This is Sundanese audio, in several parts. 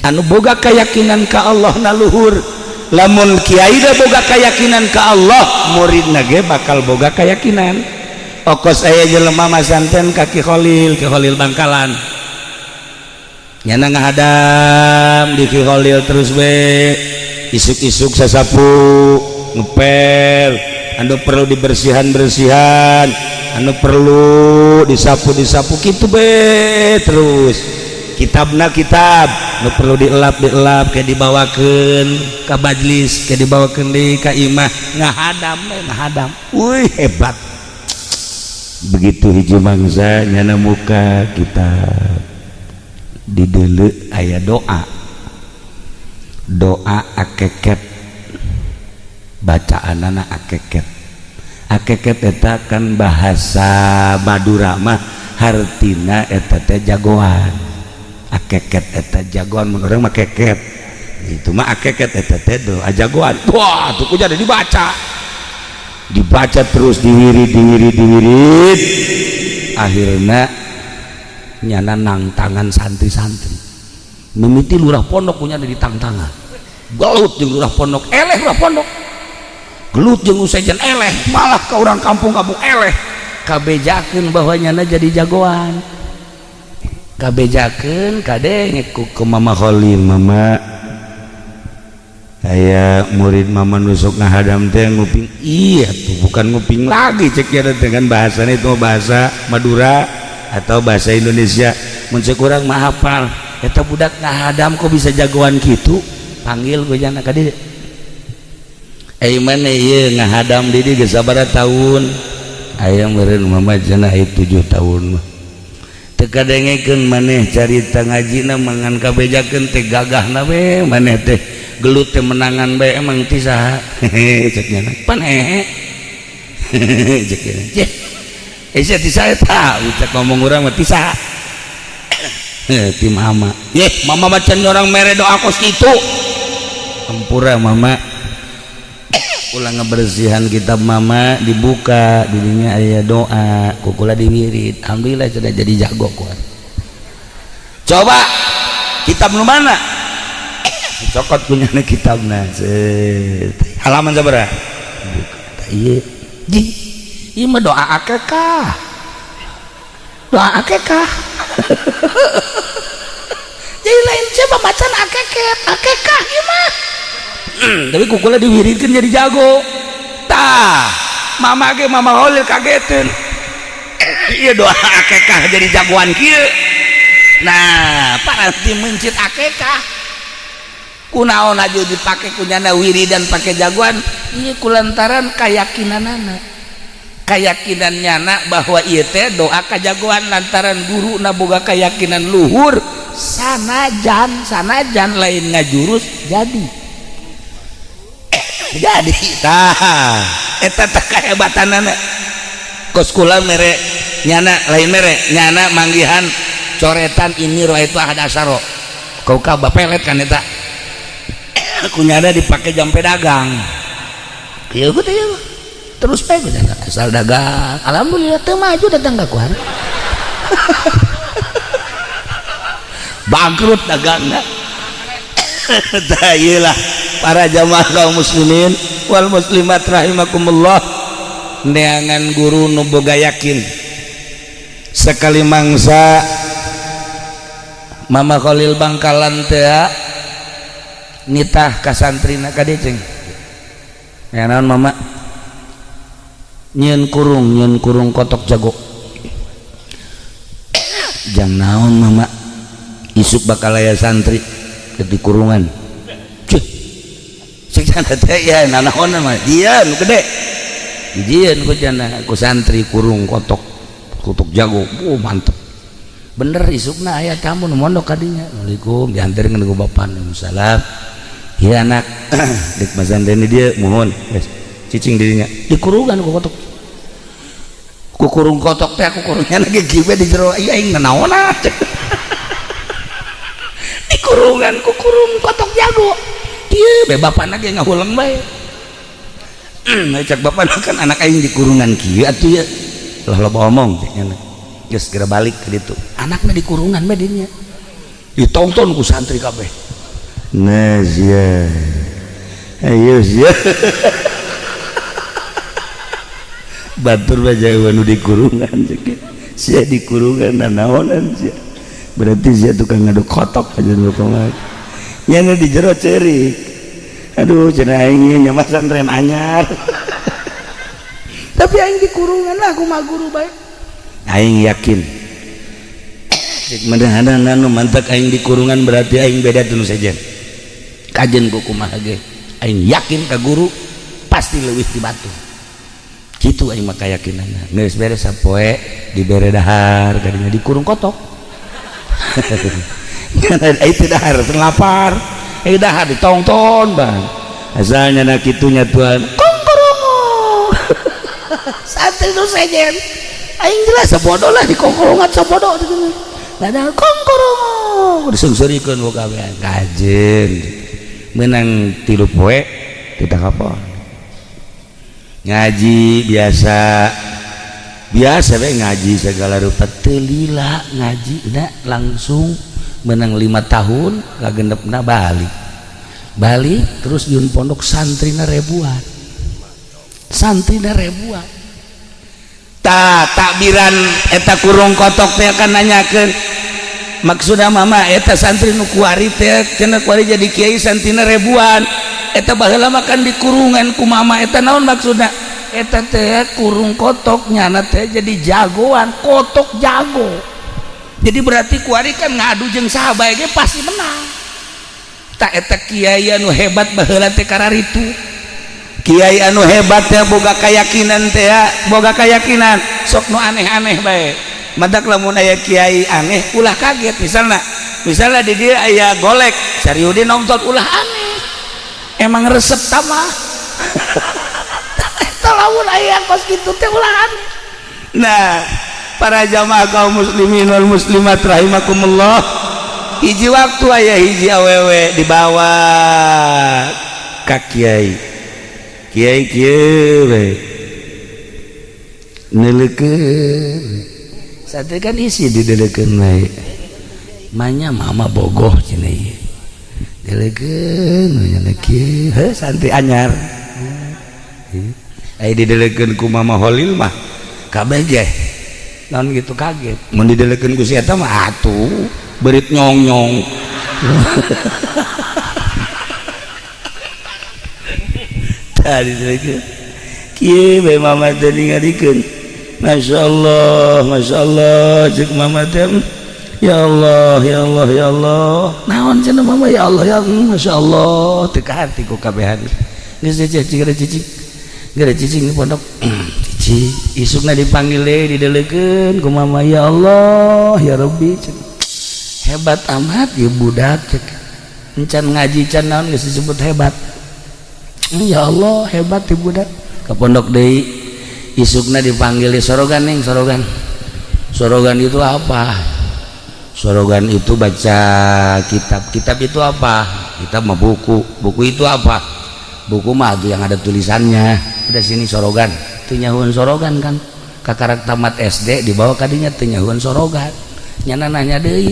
Anu boga keyakinan ka Allah na luhur. Lamun kiai da boga keyakinan ka Allah, muridna ge bakal boga keyakinan. Okos aya jelema masanten ka Ki Kholil, Ki Kholil Bangkalan. Nyana ngahadam di Ki Kholil terus we, isuk-isuk sasapu, ngepel, anu perlu dibersihan-bersihan, anu perlu disapu-disapu gitu be terus. Kitabna kitab nu perlu dielap dielap, kayak dibawakeun ka majlis, kayak dibawakeun di ka imah, ngahadam we, ngahadam. Wih, hebat. Begitu hiji mangsa nyana muka kitab, dideuleu aya doa, doa akeket, bacaanana akeket. Akeket eta kan bahasa Madura mah, hartina eta teh jagoan. Akeket eta jagoan, mun urang mah keket itu mah akeket eta teh doa jagoan. Wah, tuh ku jadi dibaca, dibaca terus, diwirid, diwirid, diwirid, akhirnya nyana nang tangan santri-santri. Mimiti lurah pondok punya di tang tangan, gelut jeung lurah pondok eleh, lurah pondok gelut jeung sejen eleh, malah ke orang kampung-kampung eleh. Kabejakeun bahwa nyana jadi jagoan, kabejakeun kadenge ku ke Mama Kholil, "Mama, aya murid Mama nusuk ngahadam teh nguping." Iya tuh, bukan nguping lagi cek ya, dengan bahasanya itu bahasa Madura atau bahasa Indonesia. Mun cek urang mah hafal, eta budak ngahadam kok bisa jagoan gitu. Panggil gue jana ka dieu. Eh, mana ieu ngahadam di dieu geus sabaraha tahun? Aya meureun Mama cenah, aya 7 tahun mah. Teu kadengekeun maneh carita ngajina mangan kabejakeun teh, gagahna we maneh teh, gelut teh menangan bae, emang ti saha? Hehe, cek nyana. Pan hehe, cek nyana. Cek eh sia ti saha eta? Cek ngomong urang mah ti saha? Ti Mama. Yeh, Mama macan orang mere doa kos kitu. Ampura, Mama. Ulang ngebersihan kitab Mama, dibuka dirinya aya doa, kukula diwirid, alhamdulillah sudah jadi jago kuat. Coba kitab nu mana? Cokot punya kitabna. Set. Halaman sabaraha? Buka. Iya, ji, ieu mah doa akekah, doa akekah. Jadi lain siapa macan akeket, akekah ieu mah. Tapi kukula diwiridkeun jadi jago. Tah, Mama ge, Mama Holil kageteun. Iya, doa akekah jadi jagoan kieu. Nah, paranti mencit akekah. Kunaon aja dipake kunyana wiridan pake jagoan? Iya, kulantaran keyakinanana. Keyakinan nyana bahwa ieu teh doa kajagoan lantaran guru na boga keyakinan luhur, sanajan sanajan lain ngajurus jadi jadi. Tah, eta teh kahebatanana. Kos kula mere nyana, lain mere nyana, manggihan coretan ini roh itu ada asaro kau ka pelet kan eta kunyana dipake jampe dagang. Ieu teh ieu terus pe asal dagang, alhamdulillah teu maju datang ka kuar, bangkrut dagangna. Tah, ieu lah para jamaah kaum muslimin wal muslimat rahimakumullah, neangan guru nu boga yakin. Sekali mangsa Mama Khalil Bangkalan teh nitah ka santrina, ka dieu ceng. Ya naon, Mama? Nyieun kurung, nyieun kurung kotok jago. Jang naon, Mama? Isuk bakal aya santri di kurungan. Cih, cek jana teh ya nanaon mah dia nu gede dijieun ku jana ku santri kurung kotok, kotok jago. Oh, mantep bener. Isukna aya tamu nu mondok kadinya. Assalamualaikum, diantarkeun ku bapak. Waalaikumsalam. Ieu anak dek masantren dia mohon geus cicing dirinya di kurungan ku kotok, ku kurung kotok teh, aku kurungnya lagi gibe di jero. Iya, aing nanaonan di kurungan ku kurung kotok jago. Ieu be bapana ge ngahuleng bae. Cek bapana kan anak aing di kurungan kieu atuh ya lah, loba omong cek nyana. Geus segera balik ke ditu, anakna di kurungan bae dinya, ditonton ku santri kabeh. Nah sia, ayo sia. Batur baca nu di kurungan, sia di kurungan naonan sia. Berarti sia tukang ngaduk kotok aja nu kumaha. Nya di jero ceurik. Aduh, cenah aing nya masantren anyar. Tapi aing di kurungan lah kumaha guru bae. Aing yakin. Cek manehna nu mantak aing di kurungan berarti aing beda teu nu sejen. Kajen ku kumaha ge. Aing yakin ka guru pasti leuwih ti batu. Kitu aing mah kayakinanna. Geus beres sapoe dibere dahar kadinya dikurung kotok. Aing teu dahar lapar. Eh dahar ditongton bang. Asalnya na kitunya Tuhan. Kongkorongo. Santri nu sejen. Aing jelas sabodo lah dikongkorongan sabodo. Ada kongkorongo disungsurikeun ku kabehan. Kajen. Menang 3 poe tidak apa. Ngaji biasa. Biasa we ngaji segala rupa teu lila ngaji da langsung menang 5 tahun kagenepna balik. Balik terus nyun pondok santrina ribuan. Santrina ribuan. Ta takbiran eta kurung kotok teh akan nanyakeun maksudna mama eta santri nu kuari teh cenah kuari jadi kiai santrina ribuan. Eta baheula mah kan di kurungan ku mama eta naon maksudna? Eta teh kurung kotok nyana teh jadi jagoan, kotok jago. Jadi berarti kuari kan ngadu jeung saha bae ge pasti menang. Tak eta kiai anu hebat baheula teh kararitu. Kiai anu hebat teh boga keyakinan teh, boga keyakinan sok nu aneh-aneh bae. Madak lamun aya kiai aneh ulah kaget misalna. Misalna di dieu aya golek, Sariudin nonton ulah aneh. Emang resep tamah. Eta lamun aya kos kitu teh ulah aneh. Nah, para jamaah kaum muslimin wal muslimat rahimakumullah. Hiji waktu aya hiji awewe dibawa ka kiai. Kiai kieu we neuleukeun santri kan isi dideleukeun bae manya mama bogoh cenah ieu deleukeun nya kieu heuh santri anyar aya dideleukeun ku mama Holil mah kabeh ge naon gitu kaget mun dideleukeun ku si eta mah atuh beurit nyong-nyong. Kieu bae mama teh ningalikeun. Masyaallah, masyaallah ceuk mama teh. Ya Allah, ya Allah, ya Allah. Naon cenah mama ya Allah, ya Allah, masyaallah teu kaharti ku kabehan. Geus cicing cicing. Geus cicing di pondok. Cicing isukna dipanggil deui dideulekeun ku mama ya Allah, ya Rabbi ceuk. Hebat amat ieu budak ceuk. Encan ngaji can naon geus disebut hebat. Ya Allah hebat ibu budak ke pondok deui isukna dipanggil di sorogan neng sorogan. Sorogan itu apa? Sorogan itu baca kitab. Kitab itu apa? Kitab mah buku. Buku itu apa? Buku mah itu yang ada tulisannya. Udah sini sorogan. Teu nyahueun sorogan kan. Kakarak tamat SD dibawa kadinya teu nyahueun sorogan. Nyana nanya deui.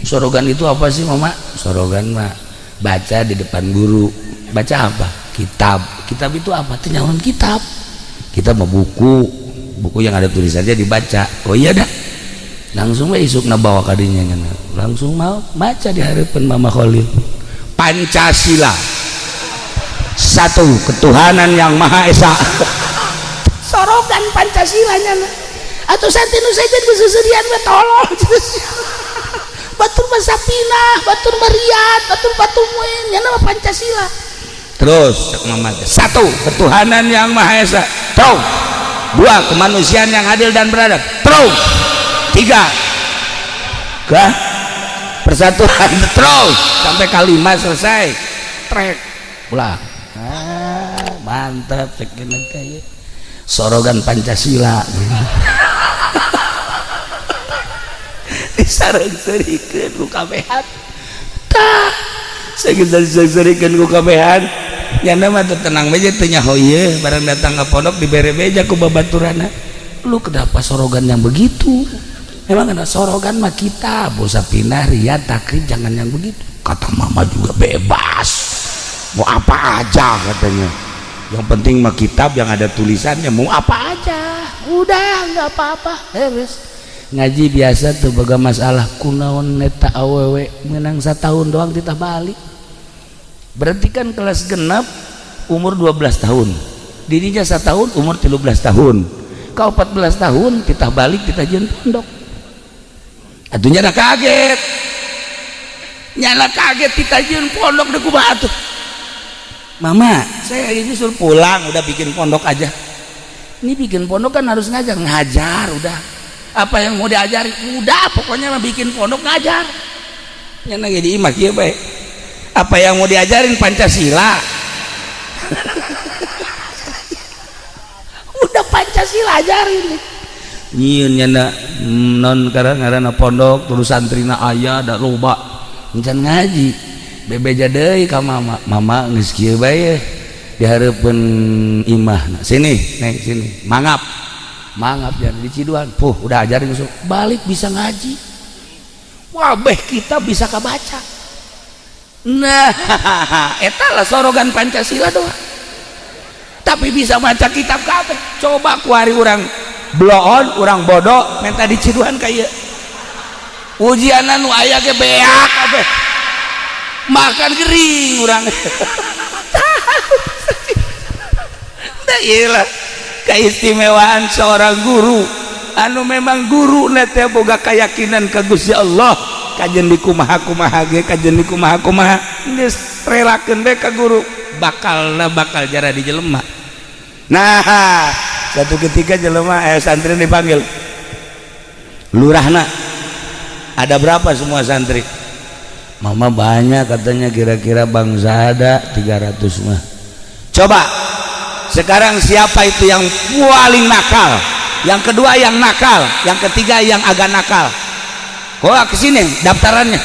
Sorogan itu apa sih mama? Sorogan mah baca di depan guru. Baca apa? Kitab. Kitab itu apa? Teu nyahueun kitab. Kitab mah buku. Buku yang ada tulisannya dibaca. Oh iya dah. Langsung we isukna bawa kadinya nya. Langsung mau baca di harapan Mama Khalil. Pancasila. Satu, ketuhanan yang Maha Esa. Sorogan Pancasila nya. Atuh santri nu sejen ku seuseurian we tolol. Batur mah sapinah, batur mah riat, batur patumuin nya mah Pancasila. Terus satu, ketuhanan yang Maha Esa. Terus dua, kemanusiaan yang adil dan beradab. Terus tiga, ke persatuan. Terus sampai kalimat selesai. Trek ulah. Ah, mantap sekian kayak sorogan Pancasila. Disareng-serikeun ku kabehan. Tah, sageus disareng-serikeun ku kabehan. Nyana mah teu tenang beja teu nyaho ieu, barang datang ka pondok dibere beja ku babaturana. Lu kenapa sorogan yang begitu? Emang ada sorogan mah kita, bosa pindah riyad takrib jangan yang begitu. Kata mama juga bebas, mau apa aja katanya, yang penting mah kitab yang ada tulisannya, mau apa aja udah nggak apa-apa. Terus ngaji biasa tuh, boga masalah kunaon neta awewe menang setahun doang titah balik. Berarti kan kelas 6 umur 12 tahun, dirinya setahun umur 13 tahun, kau 14 tahun kita balik, kita jieun pondok. Atuh nyana kaget, nyana kaget, kita jieun pondok deh. Kumaha atuh, mama? Saya ini suruh pulang, udah bikin pondok aja. Ini bikin pondok kan harus ngajar. Ngajar udah, apa yang mau diajari udah, pokoknya mah bikin pondok ngajar. Nyana di imah kieu bae, apa yang mau diajarin? Pancasila. Udah, Pancasila ajarin. Nyieun nyana non karena pondok, terus santrina aya da loba, encan ngaji, bebeja deui ka mama. Mama geus kieu bae di hareupeun imah. Nah, sini neng, sini, mangap mangap, jangan di Ciduan. Puh, udah ajarin besok balik bisa ngaji. Wah, beh, kita bisa kebaca. Nah, eta lah sorogan Pancasila doang, tapi bisa baca kitab kabeh. Coba kuari urang bloon, urang bodoh, minta diciduhan kayak ujian nu aya ge beak kabeh, makan gering urang. Nah, iyalah keistimewaan seorang guru anu memang guru teh boga keyakinan ka Gusti Allah. Kajen di kumaha kumaha ge, kajen di kumaha kumaha, geus relakeun bae ka guru, bakal bakal jara di jelema. Nah, satu ketika jelema, santri dipanggil lurahna. Ada berapa semua santri? Mama, banyak katanya, kira-kira bangsa ada 300 mah. Coba sekarang siapa itu yang paling nakal, yang kedua yang nakal, yang ketiga yang agak nakal, kok kesini daftarannya.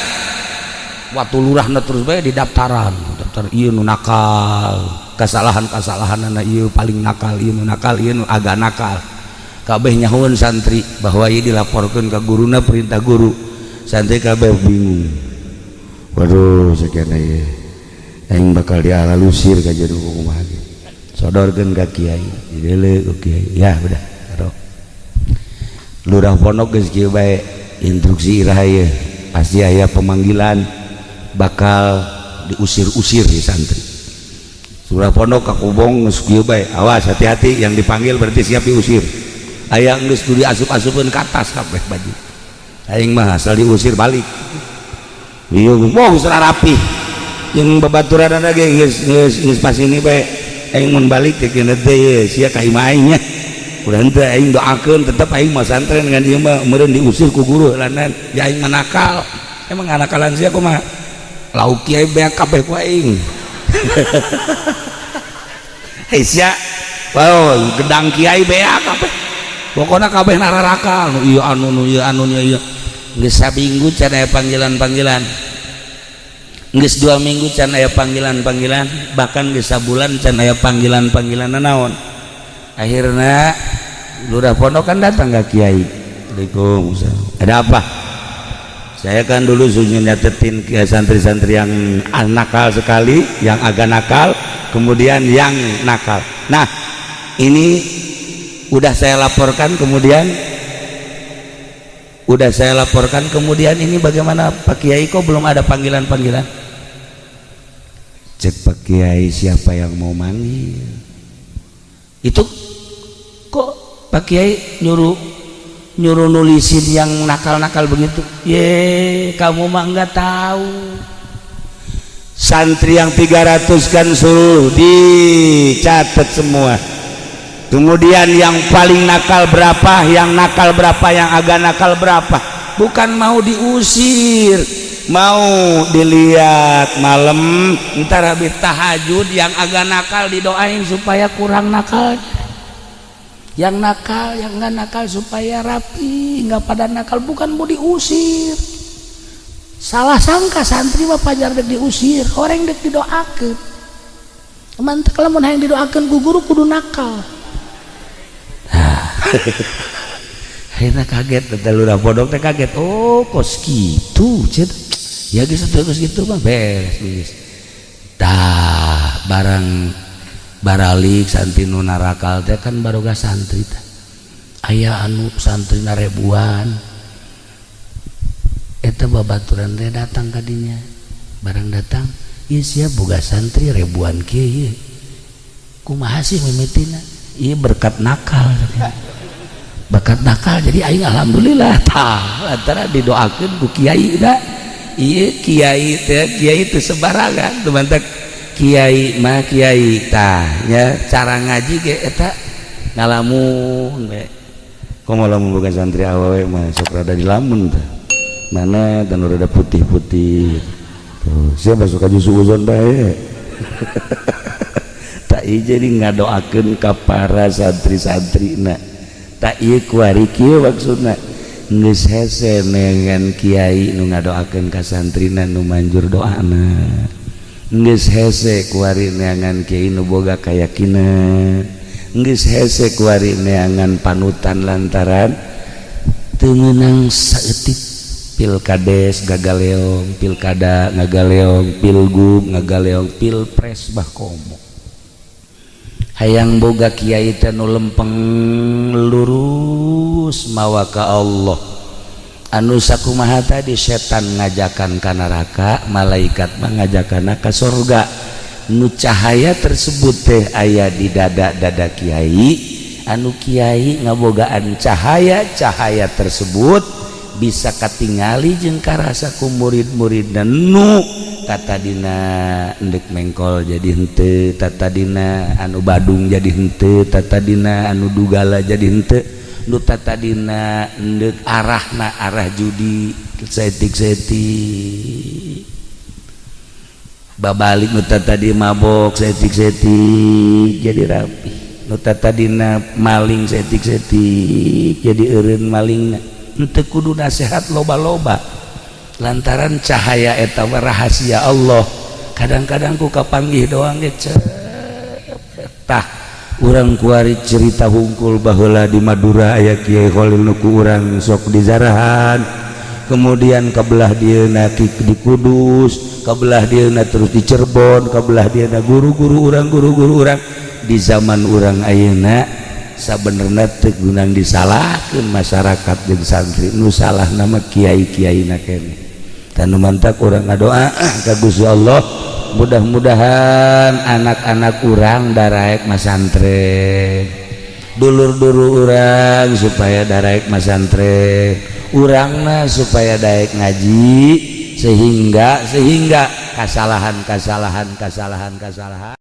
Waktu lurahna terus bae di daftaran, daftar ieu nu nakal, kesalahan-kesalahan anak ieu paling nakal, ieu nu nakal, ieu nu agak nakal. Kabeh nyahueun santri bahwa ieu dilaporkeun ke guruna, perintah guru. Santri kabeh bingung, waduh, sekian ieu aing bakal dialalusir ka jero kumaha ge. Sodorkeun ka kiai, dideuleu ku kiai, ya udah taruh. Lurah pondok geus kieu bae, instruksi iraha ieu pasti aya pemanggilan, bakal diusir-usir di santri. Lurah pondok ka kubong geus kieu bae, awas, hati-hati, yang dipanggil berarti siap diusir. Aya geus kudu diasup-asupkeun ka tas kabeh baju. Aing mah asal diusir balik. Ieu mau geus rapi, jeung babaturan ge geus geus geus pas ini bae. Aing mun balik teh kena teh sia ka imah aing nya. Udah henteu, aing doakeun tetep aing mah santren dengan ieu mah meureun diusir ku guru lanan ya. Aing mah nakal, emang nakalan sia kumaha? Lauk kiai beak kabeh ku aing. Hei sia, wow, gedang kiai beak kabeh, pokoknya kabeh nararakal nu ieu anu, nu ieu anu, nu ieu. Geus saminggu can aya panggilan-panggilan, geus 2 minggu can aya panggilan-panggilan, bahkan geus sabulan can aya panggilan-panggilan. Naon akhirnya? Lurah pondok kan datang ke kiai. Assalamualaikum, ada apa? Saya kan dulu sudah nyatetin ke santri-santri yang nakal sekali, yang agak nakal, kemudian yang nakal. Nah, ini udah saya laporkan, kemudian udah saya laporkan, kemudian ini bagaimana, Pak Kiai, kok belum ada panggilan-panggilan? Cek Pak Kiai, siapa yang mau manggil itu? Kok Pak Kiai nyuruh nyuruh nulisin yang nakal-nakal begitu? Ye, kamu mah nggak tahu, santri yang 300 kan suruh dicatat semua, kemudian yang paling nakal berapa, yang nakal berapa, yang agak nakal berapa. Bukan mau diusir, mau dilihat malam ntar habis tahajud, yang agak nakal didoain supaya kurang nakal, yang nakal, yang enggak nakal supaya rapi, nggak pada nakal. Bukan mau diusir. Salah sangka santri mah pajar dek diusir, orang dek didoakan. Mantap, lamun hayang didoakan ku guru kudu nakal. Akhirnya kaget, lurah pondok teh kaget. Oh, kos gitu. Ya geus terus gitu mah beres geus. Tah, barang baralik santri nu narakal teh kan baroga santri teh. Aya anu santri ribuan. Eta babaturan teh datang ka dinya. Barang datang, ieu sia boga santri ribuan kieu ieu. Kumaha sih mimitina? Ieu berkat nakal. Berkat nakal jadi aing alhamdulillah. Tah, antara didoakeun ku kiai da. Ieu kiai teh kiai teu sembarangan, teu mantak kiai mah kiai tah nya cara ngaji ge eta ngalamun we. Komo lamun boga santri awewe mah sok rada dilamun tah. Mana dan rada putih-putih. Tuh, siapa suka suuzon bae. Tak ieu jadi ngadoakeun ka para santri-santrina. Tak ieu kuari kieu maksudna. Geus hese neangan kiai nu ngadoakeun ka santrina nu manjur doana. Geus hese kuari neangan kiai nu boga kayakinan. Geus hese kuari neangan panutan lantaran teu meunang saeutik. Pilkades gagaleong, pilkada ngagaleong, pilgub ngagaleong, pilpres bah komo. Hayang boga kiai teh nu lempeng lurus mawa ka Allah. Anu sakumaha tadi setan ngajakan ka neraka, malaikat mah ngajakan ka surga. Nu cahaya tersebut teh aya di dada-dada kiai. Anu kiai ngabogaan cahaya-cahaya tersebut bisa katingali jeung karasa ku murid-murid dan nu tatadina endek mengkol jadi henteu, tatadina anu badung jadi henteu, tatadina anu dugala jadi henteu, nu tatadina endek arahna arah judi saeutik-saeutik babalik, nu tadi mabok saeutik-saeutik jadi rapi, nu tadina maling saeutik-saeutik jadi eureun malingna. Henteu kudu nasehat loba-loba lantaran cahaya eta mah rahasia Allah. Kadang-kadang ku kapanggih doang ge cep. Tah, urang kuari cerita hungkul baheula di Madura aya Kiai Khalil nu ku urang sok dizarahan, kemudian kabelah dieuna di Kudus, kabelah dieuna terus di Cirebon, kabelah dieuna guru-guru urang, guru-guru urang di zaman urang ayeuna. Sabenerna teu gunang disalahkeun masyarakat jeung santri, nu salah nama kiai-kiai na keneh. Dan nu mantak urang ngadoa ka Gusti Allah, mudah-mudahan anak-anak urang daraek masantren, dulur-dulur urang supaya daraek masantren, urangna supaya daek ngaji, sehingga sehingga kesalahan kesalahan kesalahan kesalahan.